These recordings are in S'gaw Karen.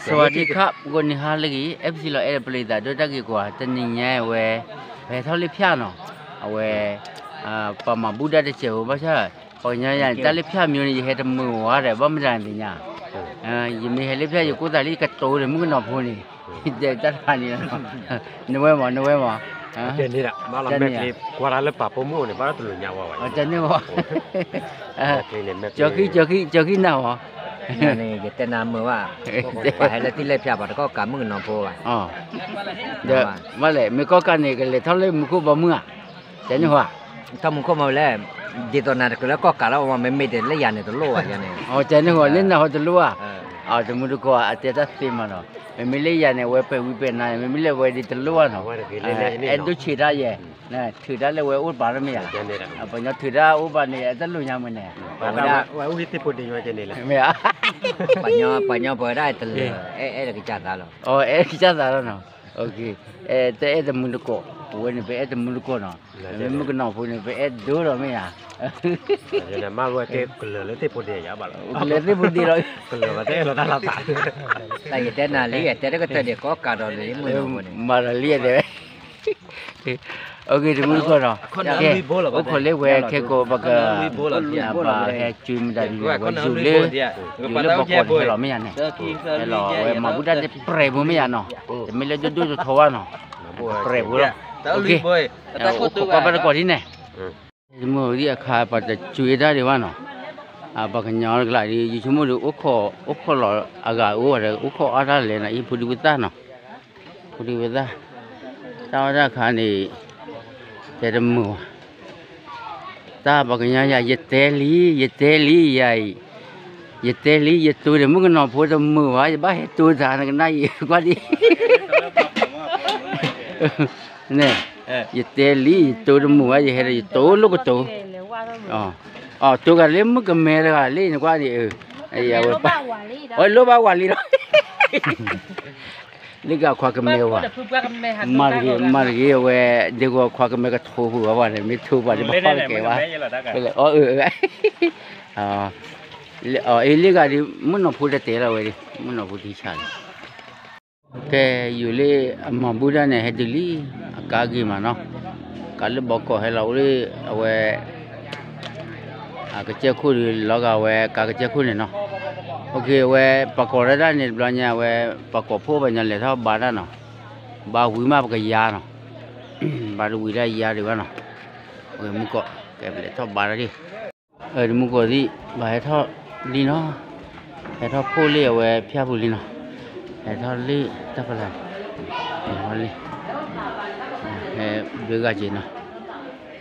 สวัสดีครับ ဂီၤနံၤဟါလၢအဂ့ၤ အဲၣ်ပစံလီၤ အဲၣ်ပျံၤသးဒိၣ်တၢ်ဂ့ၤကွၢ် တနံၤညါဝဲ ပဟဲထီၣ်လၢဖၠၣ်နီၤ အဝဲ ပမၤဘူၣ်ဒၣ်တစဲးဖိဘၣ်ဆၣ် ပှၤကညီယၤန့ၣ် တၢ်လၢဖၠၣ်မံၤန့ၣ် ယဟဲတမုာ်ဝဲဒီး ဘၣ်မတၤန့ၣ်သ့ၣ်ညါ ယမ့ၢ်ဟဲလၢဖၠၣ် ယကိၢ်သးလၢယကတိၤဒီးမုၣ်ကနီၤဖိန့ၣ် တၢ်တဖၣ်န့ၣ် နဝဲမး နဝဲမး ကွၢ်တၢ်လၢပာ်ဖိမုၣ်အိၣ်န့ၣ် ဘၣ်တလိာ်ညါဝဲဘၣ် ကၠီခံ ကၠီခံ ကၠီခံနၢ်ဝဲ န့ၣ် ယတဲနၤမုာ်ဘၣ် ပှၤဟဲလၢထံၣ်လၢဖၠၣ် ပှၤတကီၢ်ကးမုၣ်ကနီၤဖိဘၣ် ဒီး ဘၣ်လဲၣ် မ့ၢ်ကီၢ်ကးန့ၣ် ကလဲၤထီၣ်လၢမူခိၣ်ဘီမုၢ်ဧါ တဲန့ၣ်ဟီ ထီၣ်မူခိၣ်မးလဲၣ် ဒ်သိးနၤတကြၢးလၢကီၢ်ကးလီၤ မ့မ့ၢ်တလၢယၤန့ၣ်တလိၣ်ဘၣ်ယၤန့ၣ် တဲန့ၣ်ဟီ လၢနၤဟီတလိၣ်ဘၣ် တမူတကိး အတဲတၢ်သ့မးနီၤ မ့မ့ၢ်လၢယၤန့ၣ် အဝဲပဲာ်ဝံပဲာ်နါန့ၣ် မ့မ့ၢ်လၢအဝဲဒ်တလိၣ်ဘၣ်နီၤ အဲၣ်ဒိးဆံးတၢ်ယဲၢ် ထုးတၢ်လၢဝဲအိၣ်ပာ်လီၤမ့ၢ်ဧါ ပှၤကညီထုးတၢ်အိၣ်ပာ်န့ၣ် အတလိၣ်ညါမုာ်န့ၣ် ဝဲဒၣ် ဝဲအိၣ်ဟံၣ်သ့ၣ်ဖိဒ့ညါကဲန့ၣ်လီၤ မ့ၢ်ဧါ ပှၤကညီပှၤကညီပဝဲဒၣ်တလၢ အဲၣ်အဲၣ်တကစၢ်သးလီၤ အဲၣ်အဲၣ်တကစၢ်သးလီၤနီၤ တအဲၣ်တမူတကိး ပဝဲန့ၣ် ပအဲၣ်တမူတကိးနီၤ မ့မ့ၢ်မုၣ်ကနီၤဖိန့ၣ် ပအဲၣ်ဒိၣ်ဒီးမ့ၢ်ဧါ မ့ၢ်ဝဲကဲကလၢာ်လၢသ့ၣ်ဖိဒ့ယါဘၣ်လီၤ ကလၢာ်သ့ၣ်ဖိဒ့လီၤ ကလၢာ်ဘၣ်တအဲၣ်လီၤတၢ်လီၤသး တၢ်ယတဲနၤလံ တဲတကတၢၢ်န့ၣ် ကီၢ်ကးဒီးလၢမုၢ်နီၤဖိန့ၣ် မၤဒီးလံတဲဝဲ တမူတကိးနီၤ ကဲ အိၣ်ခိးလၢဝဲခဲကိးပက ဘၣ်ဟဲစုမတၤဒ်န့ၣ် ဝဲယိၤလၢ ယိၤလၢပှၤကိးန့ၣ်ဟဲလီၤမ့ၢ်ယၤန့ၣ် ဟဲလီၤဝဲမၤဘူၣ်တၢ်တပြဲးဖိမ့ၢ်ယၤနီၤ တမ့ၢ်လၢဒိၣ်ဒိၣ်ထီထီဘၣ်နီၤ တပြဲးဖိလီၤ အိၣ်ခိးဘၣ်တကိးဒ်န့ၣ် တမူတကိးသ့ၣ်အခါ ပှၤတစူးအ့ၣ်တၢ်ဒံးဘၣ်နီၤ ပှၤကညီတကလးဒ် ယဆိကမိၣ်ဒီး အိၣ်ခိးလီၤအဂၤအိၣ်ဝဲဒီး အိၣ်ခိးအါတၢ်လဲၣ်နီၤ အံၤဖိဒံဖိသၣ်နီၤ ဖိဒံဖိသၣ် တၢ်အီၣ်တၢ်အခါန့ၣ် တဲတမုာ်ဘၣ် တၢ်ပှၤကညီယၤ ယတဲလံ ယတဲလံယၤအံၤ ယတဲလံ ယတိၤဒီးမုၣ်ကနီၤဖိတမုာ်ဘၣ် ယဘၣ်ဟဲတိၤတၢ်နကနၣ်အံၤ ကွၢ်ဒ် န့ၣ် ယတဲလံ ယတိၤတမုာ်ဘၣ် ယဟဲဒီးယတိၤလိာ်ကတိၤ အတိၤဂၤလၢမုၣ်ကမဲတဂၤလံ နကွၢ်ဒ် အဝဲ အလိၣ်ဘၣ်ဝၤလံလီၤ လၢကခွါကမဲဝဲ မၤတဂ့ၤ မၤတဂ့ၤအဝဲ ဒ်ကခွါကမဲကထိဖုးဝဲန့ၣ် မ့ၢ်ထိဖုးဒ်ဘၣ်ကဲဝဲ အၢ အၢ အ့ လၢဂၤဒ် မုၣ်နီၤဖိတတဲလီၤဝဲဒ် မုၣ်နီၤဖိထံဆးလံ ကဲ ယိၤလၢအမၤဘူၣ်တၢ်န့ၣ် ဟဲတုၤလံ အကါဂ့ၤမးနီၤ ကါလၢဘီကီးဟဲလီၤအိၣ်လၢ အဝဲ အကစၢၢ်ခိၣ်ဒီး လီၤဂာ်ဝဲကါကစၢၢ်ခိၣ်န့ၣ်နီၤ အဝဲ ပှၤကိးတၢ်န့ၣ်တဘျီညါ အဝဲ ပှၤကိးဖှိၣ်ပှၤညီလဲၤထီၣ်ဘါတၢ်နီၤ ဘါဝံၤမးပကယၤနီၤ ဘါတဝံၤဒၣ်ယၤဒံးဘၣ်နီၤ မုၢ်ကီး ကဲပလဲၤထီၣ်ဘါတၢ်ဒံး တမူတကိးသ့ၣ် ဘၣ်ဟဲထီၣ်လံနီၤ ဟဲထီၣ်ဖှိၣ်လံအဝဲဖၠၣ်ပူၤလံနီၤ ဟဲထီၣ်လံတၢ်ဖီလာ် ဟဲထီၣ်လံ ဟဲဘျုးဂၤက့ၤနီၤ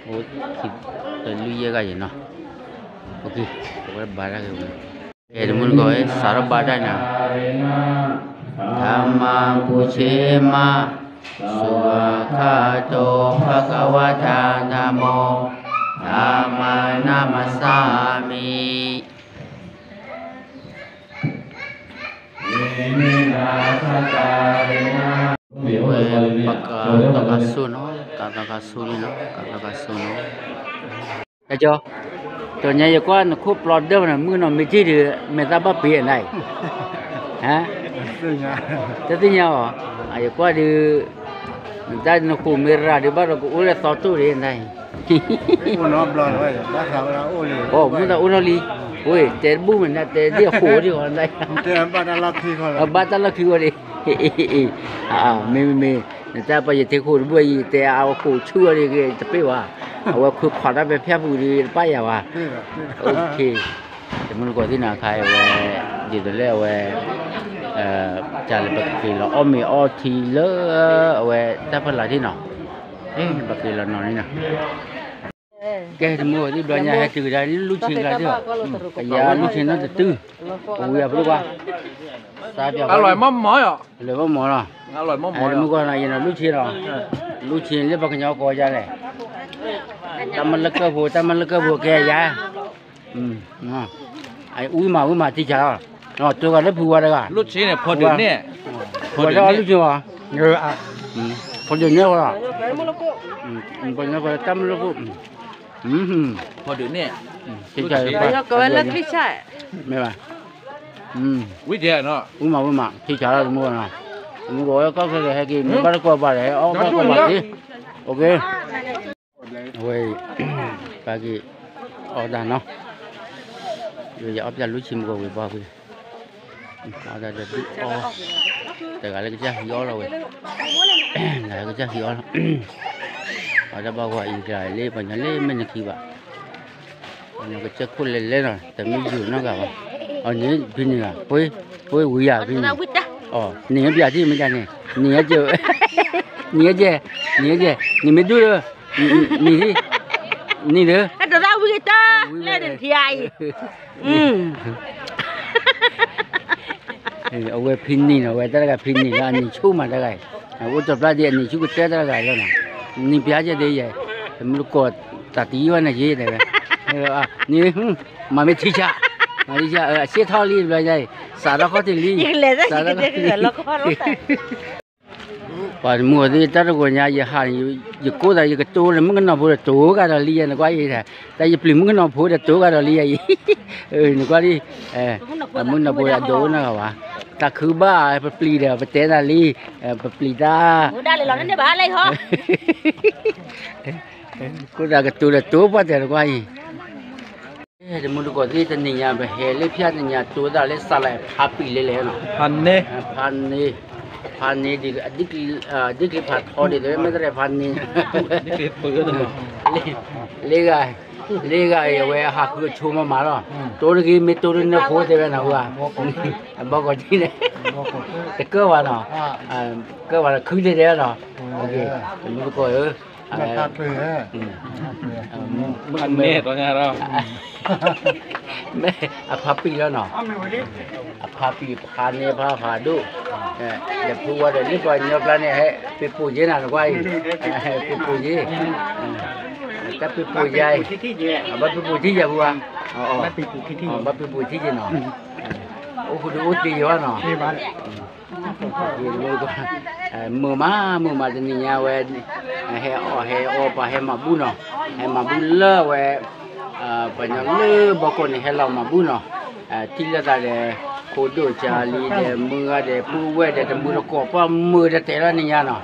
အိၣ်ခံတလွံၢ်ယဲၢ်ဂၤက့ၤနီၤ အဝဲဘါတၢ်ဂ့ၤဝဲ တမူတကိး စးထီၣ်ဘါတၢ်န့ၣ် ဓမ္မံ ပုပ်ၢ် မ သုဂၤ တံ ဘဂဝတံ ဓမ္မံ ဓမ္မံ နမစ္စာမိ ဝဲ ပကသီခါဆူနီၤ ကသီခါဆူလံနီၤ ကသီခါဆူနီၤ ကၠီ တီညါယကွၢ်နခိၣ်ပျီဒၢၣ်မးန့ၣ် မုၣ်ကနီၤမ့ၢ်ထံၣ်ဒီး မဲာ်သၣ်ဘၣ်ပ့ၤအနၤအံၤ ဟါ တသ့ၣ်ညါအီၤ ယကွၢ်ဒီး နတၢ်နဃိးမ့ၢ်ရၤဒီး ဘၣ်ဒီးကအိၣ်လၢသီတိၣ်ဒံးနၤအံၤ အိၣ်နီတဘျီလီၤ ဘၣ်သးအိၣ်လံ အိၣ်မုၢ်သးအိၣ်နီလံ ဝဲ တဲတဘူၣ်မးနၤ တဲဒ်အဃိးဒံးအီၤနၤ ဘၣ်တၢ်လီၢ်ခံဃီလီၤ ဘၣ်တၢ်လီၢ်ခံဃီဒံး မ့မ့မ့ နတၢ်ပှၤယတဲဃိးတဘူၣ်အံၤ တဲအဃိးဆူၣ်အီၤဒံး တပ့ၢ်ဘၣ် အဝဲခွံခွးတၢ်ပဲာ်ဖၠၣ်ပူၤဒံးတပၣ်ယၤဘၣ် တမူတကိးသ့ၣ်နီၤ ခါအံၤဝဲ ဒ်သိးလၢအဝဲ တၢ်လၢပကက့ၤလီၤအီၣ်မ့ၤအီထံလၢ အဝဲတၢ်ဖီလာ်ထံၣ်နီၤ ပက့ၤလီၤနီၤန့ၣ်နီၤ ကဲ တမူတကိးသ့ၣ်ဘျီညါ ဟဲတုၤကဒါလၢလူၢ်ဆ့ကျါသ့ၣ်ဧါ ကယၤလူၢ်ဆ့နီတတုၤ ပဝံၤအဖိခွါ အလွဲၢ်မီၢ်မီၢ်ယီၤ အလွဲၢ်မီၢ်မီၢ်လီၤ တမူတကိးနီၤ ယနီၤလူၢ်ဆ့လီၤ လူၢ်ဆ့လၢပှၤကညီကိးယၤလဲၣ် တၢ်မၤလၢကၢၢ်ဖိ တၢ်မၤလၢကၢၢ်ဖိကဲယၤ အဝံမး ဝံမး တံၢ်ဆါလီၤ တိၤဂၤလၢဖုဝါတဂၤ လူၢ်ဆ့န့ၣ် ဖိဒုးန့ၣ် ဖိဒုးန့ၣ် ဖိဒုးန့ၣ်ဝဲ ဖိဒုးန့ၣ် ဖိဒုးတၢ်မၤလၢကၢၢ် ဖိဒုးန့ၣ် တံၢ်ဆါ မ့ၢ်ဘၣ် ဝံၤဒဲးနီၤ, ဝံၤမး ဝံၤမး ထံဆးလီၤ တမူကီၢ်နီၤ, တမူကီၢ်ဝဲကီၢ်ခဲလၢာ်ဟဲက့ၤ မ့ၢ်ဘၣ်တကွၢ်ဘၣ်ဒီး ဟဲအီၣ်ဘၣ်ကွၢ်ဘၣ်က့ၤ, အဝဲ ပက့ၤ အီၣ်တၢ်နီၤ, ယအီၣ်ပျၢ်လူၤဆံမကီၢ်ဝံၤဘၣ်ဝံၤ, အီၣ်တၢ်ဒီးဒုးအီၣ်, တဂၤလၢကစၢ်ဟံးအီၣ်လီၤဝဲ, တဂၤလၢကစၢ်ဟံးအီၣ်လီၤ, အီၣ်တၢ်ဘၣ်ဝဲအံၤတဂၤလၢပှၤညီလၢမ့ၢ်နခံဘၣ် ကစၢၢ်ခိၣ်လဲၤလဲၤနီၤ တမ့ၢ်ယိာ်နီတဂၤဘၣ်, အီၤန့ၣ်ဖံန့ၣ်ဂၤ ပှ့ၤဝံၤယၤဖံန့ၣ်, န့ၣ်မ့ၢ်ပျၢ်ထံၣ်မ့ၢ်ဒ်န့ၣ်, န့ၣ်ယဲကဲ, န့ၣ်ယဲကဲ, န့ၣ်မ့ၢ်ဒူၣ်ဒီး, န့ၣ်, န့ၣ်ဒီး, ဝံၤလၢနထံအံၤ အဝဲဖံန့ၣ်နီၤ ဝဲတၢ်တဂၤဖံန့ၣ်လၢအန့ၢ်ဆူၣ်မးတဂၤအံၤ, အိၣ်တပျၢ်ဒ်အန့ၢ်ဆူၣ်ကတၢၢ်တၢ်တဂၤအံၤလီၤနီၤ, န့ၣ်ပျၢ်ကဲဒ်ယဲ, တမူတကိးတၢ်တယံၤဘၣ်န့ၣ်ယဲတဲဝဲ, န့ၣ်, မၤမ့ၢ်ထံဆး, မၤထံဆး အဆ့ၣ်ထီၣ်လံဘျီယဲအံၤ, စးထီၣ်ခီၣ်ထံးလံ, စးထီၣ်ခီၣ်ထံး ပှၤတမူအီၤသ့ၣ်တၢ်တဂီၤညါ ယဟးန့ၣ် ယကိးသးယကတိၤလၢမုၣ်ကနီၤဖိဒီးတိၤကဒီးလံယဲ နကွၢ်အံၤ, တၢ်ယပျံၤမုၣ်ကနီၤဖိဒီးတိၤကဒီးလံယဲအံၤ, နကွၢ်လံ, မုၣ်ကနီၤဖိဒီးအဒိးအိၣ်နီတဂၤဘၣ်, တၢ်ခုဘၣ် ပပျံၤဒီး ပတဲနၤလံ, ပပျံၤတၢ်, ကိးသးကတိၤဒီးတိၤပှၢ်တဲနကွၢ်အံၤ တမူတကိးသ့ၣ်တနံၤညါ ပဟဲလၢဖၠၣ်တနံၤညါ တိၤသးလၢစးလဲၣ်ဖးပံာ်လဲလဲၣ်နီၤ, ဖးန့ၢ်, ဖးန့ၢ်, ဖးန့ၢ်ဒ်, ဒ်ကျံဖးထီဒ်သိး မ့ၢ်တရဲၣ်ဖးန့ၢ်, လ့ဂၤ, လ့ဂၤအံၤ အဝဲအဟးဃုအဆိမးမးလီၤ, တိၤတဂ့ၤ မ့ၢ်တိၤတနၢၤဖိတဲဝဲနီၤ, အဘီကီၢ်ထံန့ၣ်, တကၢၢ်ဘၣ်နီၤ, ကၢၢ်ဘၣ်နီၤ ခုတဲတဲနီၤ, တမူတကိးဧၢ ဖးန့ၢ်, မ့ၢ်အဖးပံာ်လီၤနီၤ, အဖးပံာ်ဖးန့ၢ်ဖးဖးဒိၣ်, လဲၤဖုဝဲဒီးလၢပှၤကညီကျါန့ၣ် ဟဲပ့ၤပိာ်ယဲနၤနကွၢ်အံၤ, ပ့ၤပိာ်ယဲ, တၢ်ပ့ၤပိာ်ယဲအံၤ, ဘၣ်ပ့ၤပိာ်ထံယဲပူၤ, ဘၣ်ပ့ၤပိာ်ထံယဲနီၤ, အိၣ်ဃုာ်ဒီးအိၣ်တ့ၢ်ယဲဘၣ်နီၤ မုာ်မး မုာ်မးတနံၤညါဝဲ, ဟဲအီၣ်ဟဲအီပှၤဟဲမၤဘူၣ်နီၤ, ဟဲမၤဘူၣ်လၢဝဲ, ပှၤညီလၢဘီကီၢ်န့ၣ် ဟဲလီၤမၤဘူၣ်နီၤ, ထံၣ်လိာ်သးဒီး, ဖိဒိၣ်ကၢ်လံဒီး မုၢ်ဂၤဒီး ပုၢ်ဝဲၢ်ဒီး တမူတကိးပှၢ်မုာ်ဒီးတဲလီၤနံၤညါနီၤ,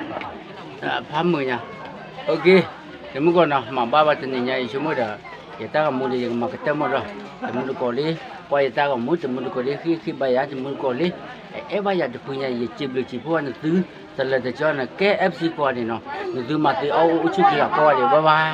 ဖးမုာ်ညါ, အက့, တမူတကိးနီၤ မၤဘၣ်ဝဲတနံၤညါအံၤ ဆိကမိၣ်ဒီး, ယတၢ်ဂီၤမူဒီး ယကမၤကတၢၢ်မးဒီး, တမူတကိးလံ, ကွၢ်ယတၢ်ဂီၤမူ တမူတကိးလံ ဃ့ဃ့ဘါယၤ တမူတကိးလံ, အဲၣ်ဘၣ်ယၤတဖုညါ ယစံးဘျုးစံးဖှိၣ်နသု, တလၢတကၠီန့ၣ် ကဲ FC ကိးဂၤဒဲးနီၤ, နသုမၤသ့အီၣ်အိၣ်ဆူၣ်ချ့လီၤကိးဂၤဒဲး bye bye.